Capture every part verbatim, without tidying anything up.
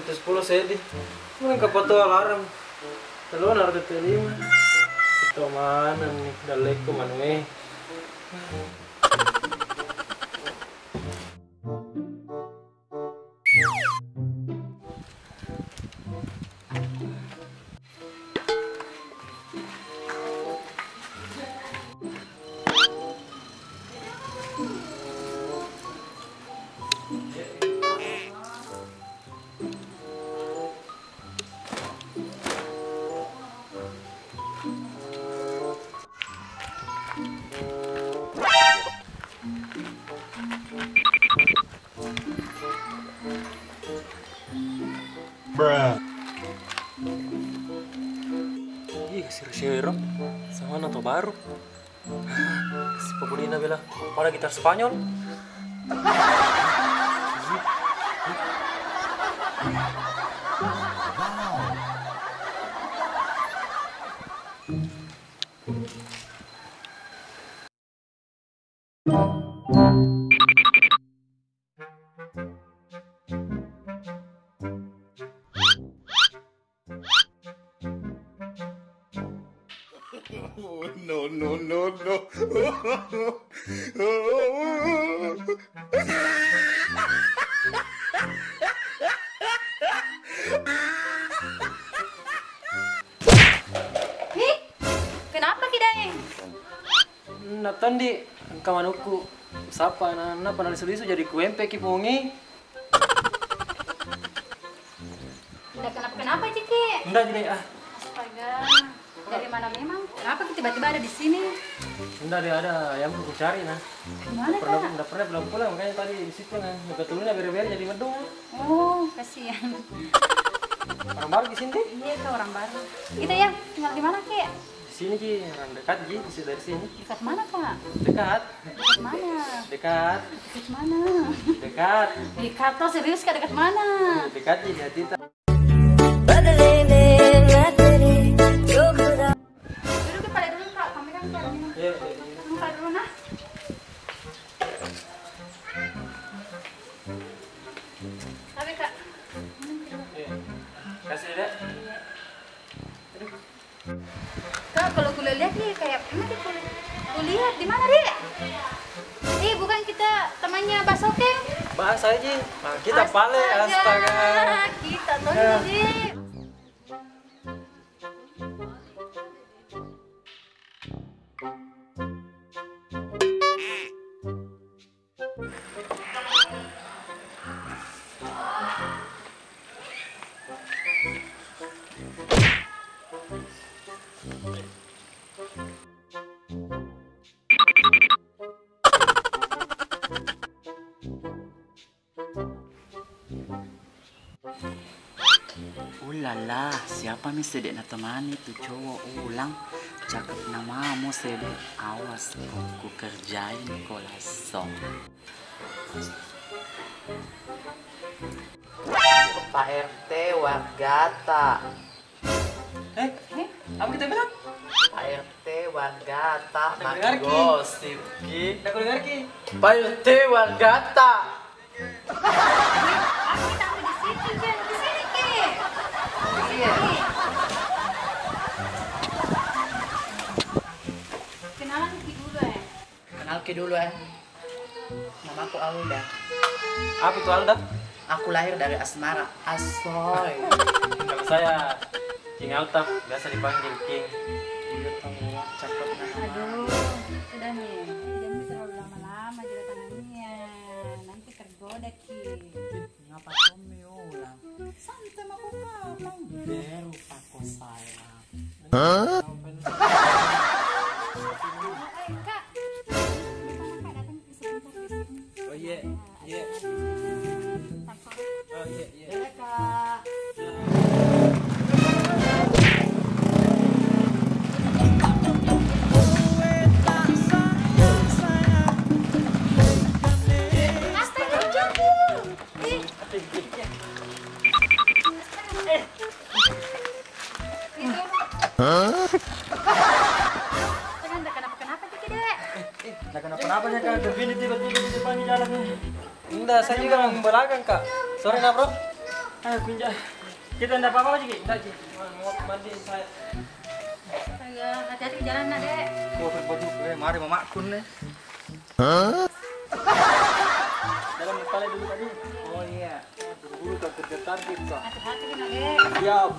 Sepuluh sedi. Mungkin kapotong alarm. Telur naruh ke lima. Itu mana nih? Daleko manu eh. Bruh. Ih, kasih-kasih ero. Sama na to baru. Kasih pabunyi na bela. Pada gitar Spanyol. No, no, no, no. Ih, kenapa ki, Daeng? Nda tau ndi, engka manukku. Sapa na, napa na lisu-lisu jadi kuempe ki pungi. Nda kenapa-kenapa ji ki. Nda ji, Dek, ah. Astaga. Dari mana memang? Kenapa ki tiba-tiba ada di sini? Nda, Dek, ada ayamku kucari nah. Di mana, Kak? Nda pernah pulang-pulang, makanya tadi di situ nah. Kebetulan bere-bere jadi medung. Oh, kasihan. Orang baru di sini? Iya, Kak, orang baru. Kita ya, tinggal di mana, Kak? Di sini ji, orang dekat ji, di situ dari sini. Dekat mana, Kak? Dekat. Dekat mana? Dekat. Dekat mana? Dekat. Dekat toh, serius, Kak, dekat mana? Dekat ji di hati ta. Duduk, Kak, dulu, Kak. Kami kan, Kak, minum. Iya, iya, iya. Minum, Kak, dulu nah. Tapi, Kak. Iya. Kasih, Dek. Iya. Aduh. Kak, kalau kulihat-lihat nih, kayak pernah deh kul-, kulihat. Di mana, Dek? Eh, bukan kita temannya Basoke? Bahas aja. Nah, kita pale, astaga. Astaga. Kita tuh, Dek. Ulala, siapa mi sede natemani tu cowok ulang? Cakep namamu sede, awas ko kukerjain ko langsung. Pak R T wargata. Eh, apa kita bilang? Pak R T wargata, mak gosip ki. Nda kudengar ki. Pak R T wargata. Iya. Kenalan ki dulu, eh. Kenal ki dulu, eh. Namaku Alda. Apa itu Alda? Aku lahir dari asmara. Asoy. Kalau saya King Alta, biasa dipanggil King. Iya, tahu, cakep nama. Aduh, sudah nih. Jangan terlalu lama-lama juga tangannya. Nanti tergoda ki. Ngapa kau mi ulang? Santai mako kau, Bang. Beru pako saya. Hah? Eh, Kak. Di mana, Kak? Datang sebentar, sebentar. Oh, iya, iya. Oh, iya, iya. Iya, Kak. Astaga, jatuh. Ih. Hah? Jangan, nda kenapa-kenapa ki, Dek. Eh, eh, nda kenapa-kenapa ja, Kak. Begini tiba-tiba di depan di jalan ini. Nda, saya juga mau belakang, Kak. Sorry, nah, bro. Ah, kunja. Kita ndak apa-apa lagi, Ki? Ndak, Ki. Mau mandi saya. Astaga, hati-hati jalan, nak, Dek. Kau pakai baju, eh, mari mamaku nih. Hah? Dalam kepala dulu tadi. Oh iya, buru-buru tak kerja target, Kak. Hati-hati, nak, Dek. Siap.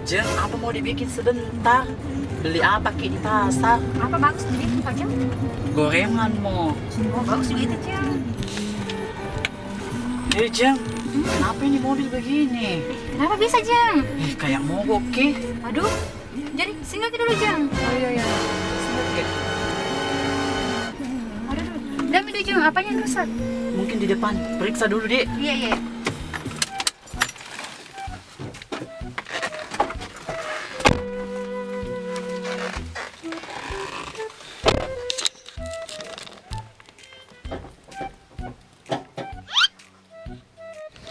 Jeng, apa mau dibikin sebentar? Beli apa ki di pasar? Apa bagus dibikin, Pak Jeng? Gorengan mo. Oh, bagus juga itu, Jeng. Eh, Jeng, kenapa ini mobil begini? Kenapa bisa, Jeng? Eh, kayak mogok ki. Aduh, jadi singgah ki dulu, Jeng. Oh, iya, iya. Singgah ki. Aduh, aduh. Udah, ambil dulu, Jeng. Apanya yang rusak? Mungkin di depan. Periksa dulu, Dek. Iya, iya.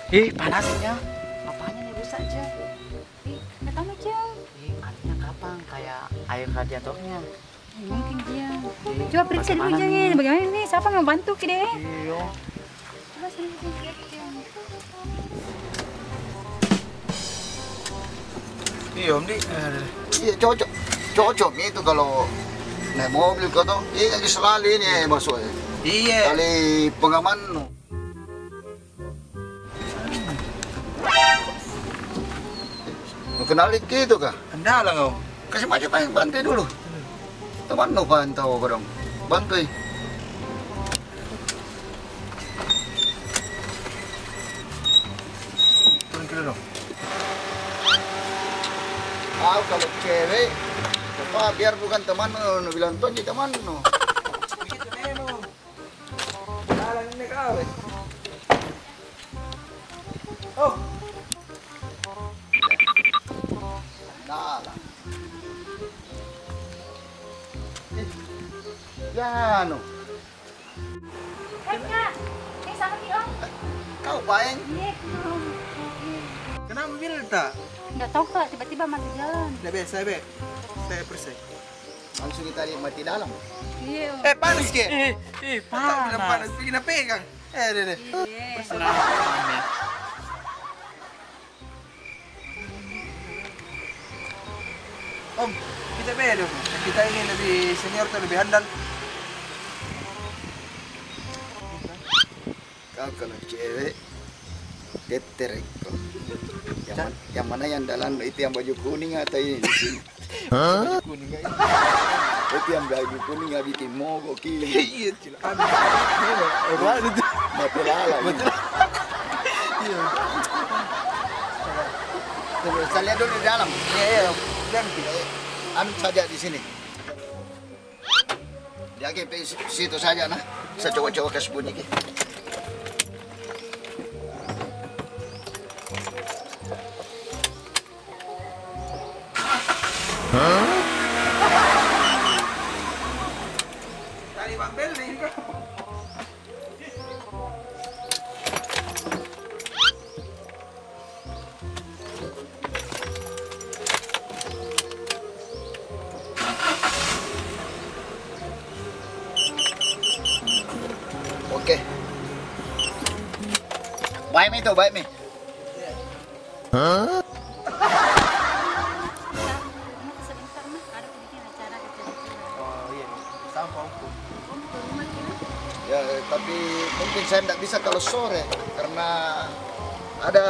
Ih, panasnya. Apanya nih rusak, Jeng? Ih, nggak tahu, Jeng. Ih, artinya kapang kayak air radiatornya. Mungkin dia. Ih, coba periksa dulu, bagaimana Jeng, nih? Bagaimana nih? Siapa yang mau bantu ki deh? Iya. Coba sini, sini, lihat, Jeng. Iya, Om, di. Iya, cocok. Cocok itu kalau naik mobil kau tuh. Iya, selalu ini masuk ya. Iya. Kali pengaman. Mau kenali ki itu kah? Ndak lah kau. Kasih maju paling bantai dulu. Teman nu pantau kau dong. Bantai. Turun dulu dong. Kau kalau cewek, apa, biar bukan teman nu, nu bilang tonji teman nu. Begitu memang. Dalam ini kau, eh. Oh. Dalam. Eh, ya, anu. Eh, Kak. Eh, sama ki, Om. Kau, Baeng? Iya, Om. Kenapa mobil tak? Nggak tahu, Kak. Tiba-tiba mati jalan. Nggak biasa, Be. Saya persen. Langsung kita nikmati dalam. Iya. Eh, panas, Ki? Eh, eh, panas. Panas, pergi nak pegang. Eh, deh, deh. Iya. Persen. Om, kita beda, Om. Kita ini lebih senior tuh, lebih handal. Kau kalau cewek, teterek kau. Yang man-, yang mana yang dalam itu, yang baju kuning atau ini di sini? Hah? Baju kuning, kan? Itu yang baju kuning yang bikin mogok ki. Iya, cil. Aduh. Apa itu? Mati lalat. Mati lalat. Iya. Coba, saya lihat dulu di dalam. Iya, iya. Anu saja di sini. Dia ke pergi situ saja, nah. Saya coba-coba kasih bunyi ki. Hah? Tadi Bang Bel nih. Oke. Baik mi tu, baik mi. Hah? Sebentar, Mak. Ada bikin acara kecil-kecilan. Oh, iya. Sama, Om. Om, ke rumah ki, Mak? Ya, tapi mungkin saya ndak bisa kalau sore, karena ada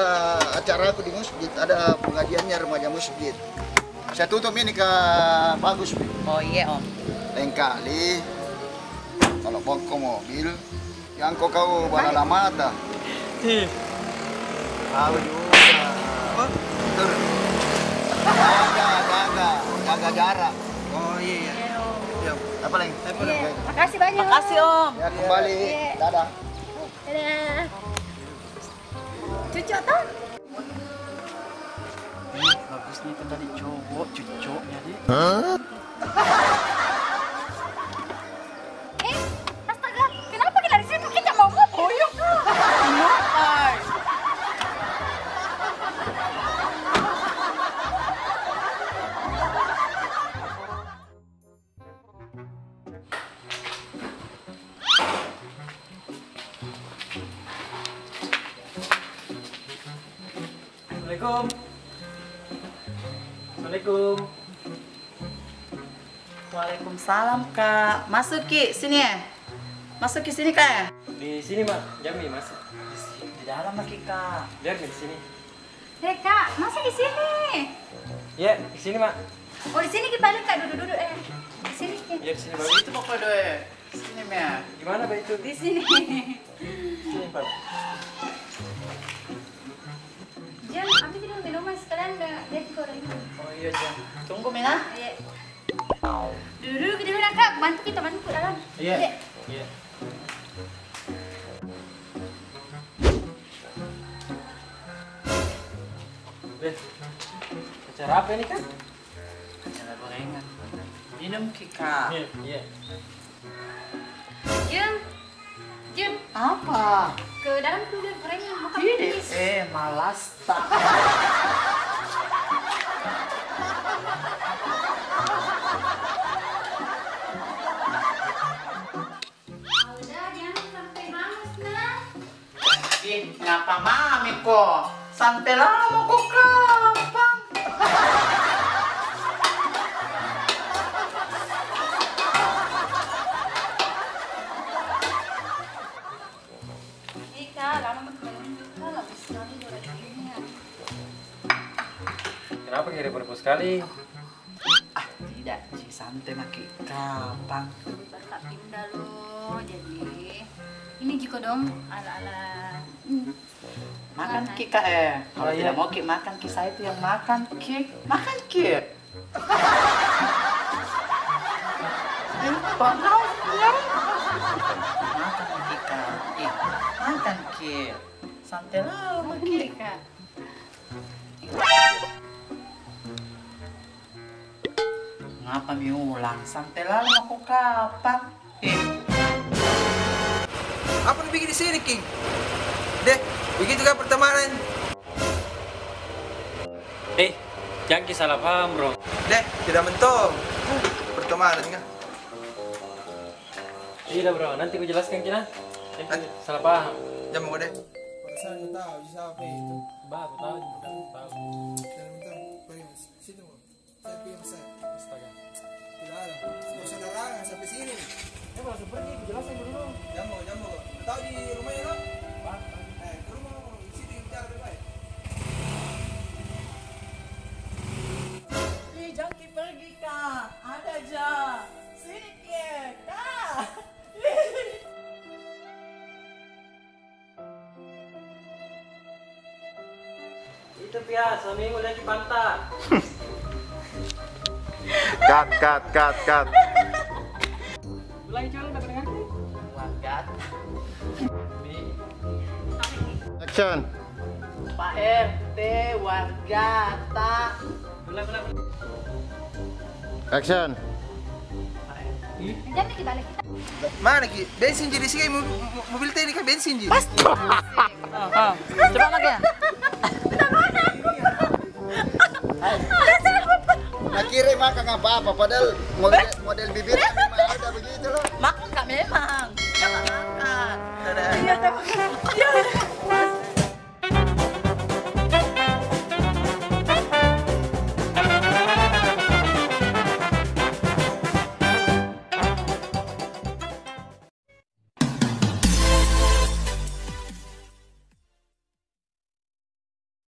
acara aku di masjid, ada pengajiannya remaja masjid. Saya tutup ini ke bagus. Oh, iya, Om. Lain kali, kalau bongkar mobil, yang kau, kau balala mata. Ih. Tahu juga. Apa? Betul. Jaga, jaga, jaga jarak. Oh, iya, iya. Iya, Om. Iya. Apa lagi? Apa lagi? Iya. Makasih banyak, Om. Makasih, Om. Ya, kembali. Iya. Dadah. Dadah. Cucuk toh? Eh, bagusnya itu tadi cowok, cucuknya, Dek. Hah? Eh, tas Assalamualaikum. Assalamualaikum. Waalaikumsalam, Kak. Masuk ki sini, eh. Masuk ki sini, Kak, eh. Di sini, Mak. Jami masuk. Di si-, di dalam lagi, Kak. Biar di sini. Eh, Kak, masuk di sini. Iya, di sini, Mak. Oh, di sini ki paling, Kak, duduk-duduk, eh. Di sini ki. Iya, di sini, Mak. Itu pokoknya, eh. Sini, Mia. Di mana, Pak, itu? Di sini. Sini, Pak. Jam, ambil dulu minuman sekalian, dah, dia tiga orang ini. Oh, iya, Jam. Tunggu, Mina. Iya. Dulu-dulu kita dulu, Kak. Bantu kita, bantu ke dalam. Iya. Iya. Iya. Deh, acara apa ini, Kak? Acara gorengan. Minum ki, Kak. Iya, iya. Jun, Jun. Apa? Ke dalam dulu, gorengan, makan. Tidak, please. Eh, malas tak. Udah, jangan sampai hangus, nah. Ih, ngapa mami ko? Santai lama ko kapang. Ih, Kak, lama menunggu, Kak, habis sekali dua ratus ini, ya. Kenapa kira-kira sekali? Ah, tidak, Ci, santai maki kapang. Baru tak pindah loh, jadi ini ji kodong ala-ala, hmm. Makan ki, Kak, eh. Kalau tidak mau ki makan ki, saya itu yang makan ki. Makan ki. Eh, Pak, mau, ya? Makan ki, Kak. Eh, makan ki. Santai lah, makan ki. Kak. Ngapa mi ulang? Santai lalu mako kapang. Eh. Apa nu bikin di sini, King? Deh, begitu kah pertemanan? Eh, jangan ki salah paham, bro. Deh, tidak mentong. Pertemanan kah? Tidak, bro, nanti ku jelaskan ki nah. Salah paham. Jam mau deh. Perasaan ku tahu siapa itu. Bah, ku tahu, ku tahu. Situ mau. Saya pergi sama saya. Astaga. Tidak ada. Nggak usah larangan sampai sini. Dia kalau pergi, ku jelaskan dulu. Jam mau, jam mau. Ku tahu di rumahnya, no? Bah. Eh, ke rumah, di situ bicara baik-baik. Ih, jangan ki pergi, Kak. Ada aja. Sini ki, Kak. Itu pia, seminggu lagi pantat. Cut, cut, cut, cut. Ulangi coba, tak dengar. Warga. Action. Pak R T, warga, tak. Action. Mana ki? Bensin ji di sini, mo-, mo-, mobil tadi kan bensin ji. Pasti. Ah, ah. Coba lagi ya. Akhirnya makan apa-apa, padahal model, model bibir.